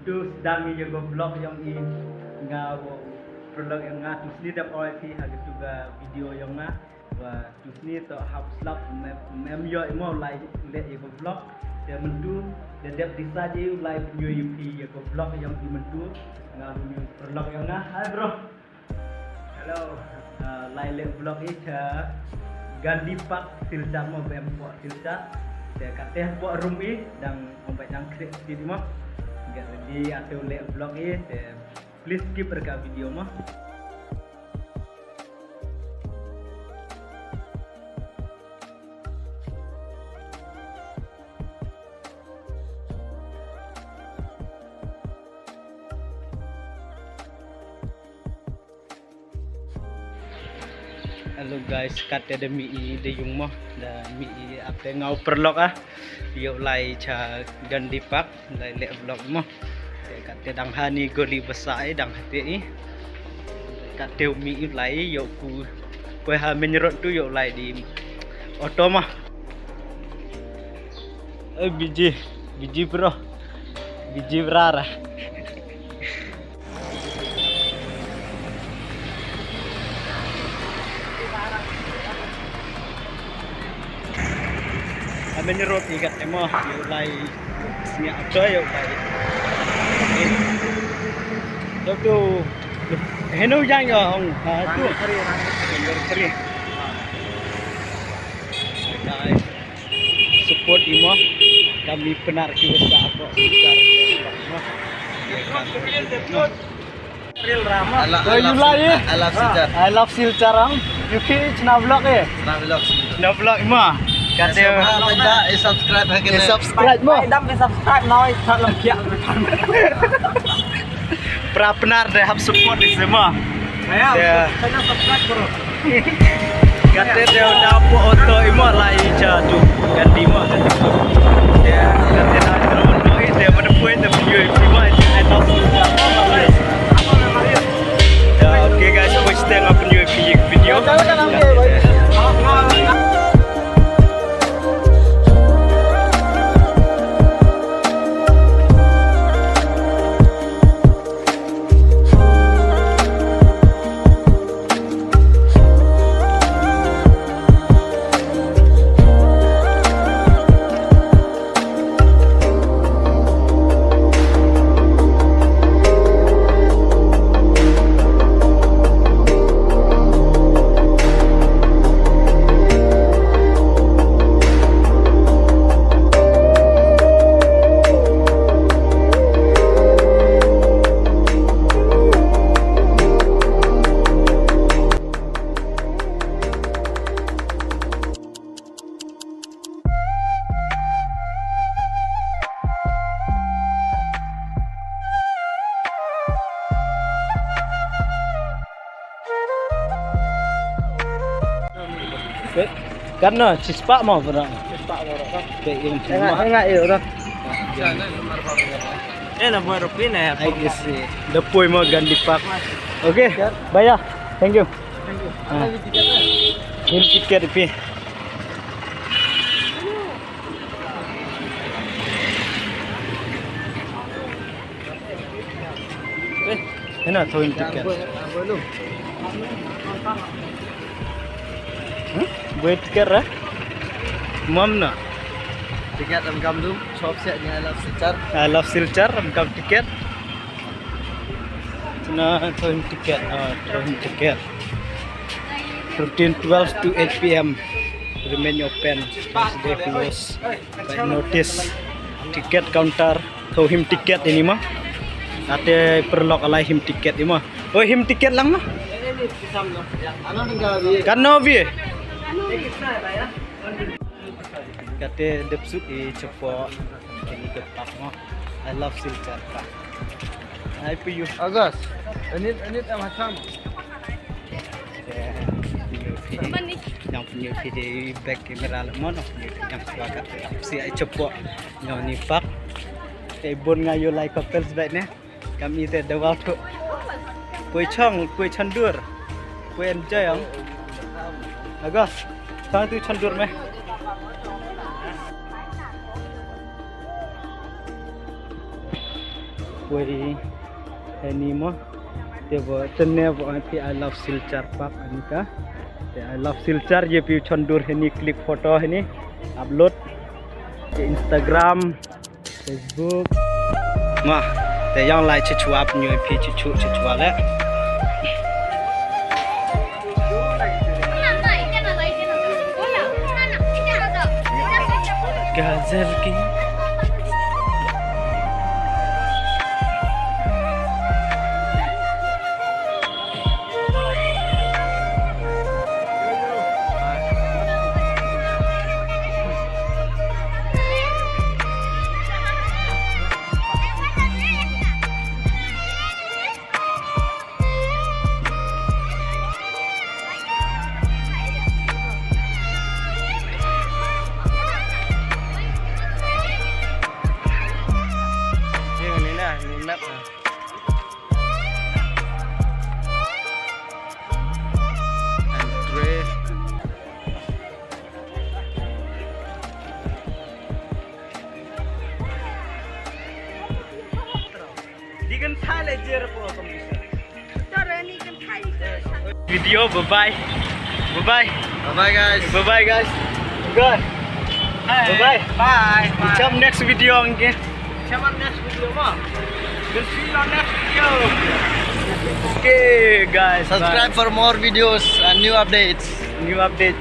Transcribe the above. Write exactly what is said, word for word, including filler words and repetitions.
Tu sdang ïa ka vlog ïong i, nga u paralok ïong nga tu sni dep oi phi ha katu ka video ïong nga. Wa tu sni to hap slap mem mem ïoh i mo lai leh ïa ka vlog. Te myntu da dep decide ïa u lai pynïoh ïa phi ïa ka vlog ïong i myntu. Nga u paralok ïong nga. Hi bro. Hello. Ah, lai leh vlog i cha Gandhi Park Silchar mo bem po Silchar. Te kate po room i dang ong bai dang khrip ti mo. Get ready ate leh vlog i te please skip re ka video mo. Hello guys, kate da mih i da yung mo, da mih i ate nga u paralok ah. Ïoh lai cha Gandhi Park, lai leh vlog mo. Te kate dang hani goli basa i dang hate i. Kate u mih i lai ïoh ku. Poi ha main road tu ïoh lai di auto mo. Eh, biji, biji bro. Biji brara. Amen roti kat emo, ïoh lai. Sini apa ïoh lai. Tu tu. Heno jang yo ong. Ha tu. Kari, kari. Guys. Support imo. Kami Pnar ki wasa apa. Real Rama. I love, I love Silchar. I love Silchar. I love Silchar ang. You ki chna vlog eh. Chna vlog. Chna vlog imo. Kate. Subscribe ha kine. Subscribe mo. Dam subscribe now. Salam kia. Pra Pnar de hap support imo. Ya. Channel subscribe bro. Kate te da po auto imo lai cha tu kan di mo. Ya, kate da auto imo te mana poi te pio imo ai tau. Ya, okay guys, poi te nga pio video. Kan na, chispah mo bro. Chispah mo bro. Engat, engat, ya bro. Eh, na buat rupi na ya. Ai, yes, eh. Da poi mo Gandhi Park. Okay, bye ya. Thank you. Thank you. Ah. Ini tiket pi. Eh, ena thoin tiket. Huh? Buat tiket ra? Mam na. Tiket ram kam dum, shop se ni I love Silchar. I love Silchar, ram kam tiket. Na thoin tiket, ah, thoin tiket. Routine twelve to eight P M. Remain open. Thursday close. By notice. Ticket counter. Thoin tiket ini mo. Ate paralok alai thoin tiket ini mo. Oh, thoin tiket lang mo. Kan no bi. Kate dep suk i chepo. Ini depak mo. I love Silchar pa. Ai pi yu. August. Anit, anit am hasam. Yang punya video back camera lemon, yang suaka. Si ai chepo. Yang ni pak. Te bun nga ïoh lai couples baik ne. Kam ite da wal tu. Poi chong, poi chandur. Poi enjoy ang. Agus, chong tu chandur me. Wei heni mo. Te bo tene bo anti I love Silchar Park anika. Te I love Silchar ye pi chondur heni click photo heni upload. Te Instagram, Facebook. Ma, te yang lai chichwa pnyo pi chichu chichwa le. Gazel ki. Video, bye bye. Bye bye. Bye bye, guys. Bye bye, guys. Good. Bye bye. Bye. Cham next video, okay? Cham next video, ma. We'll see you on next video. Okay, guys. Subscribe for more videos and new updates. New update.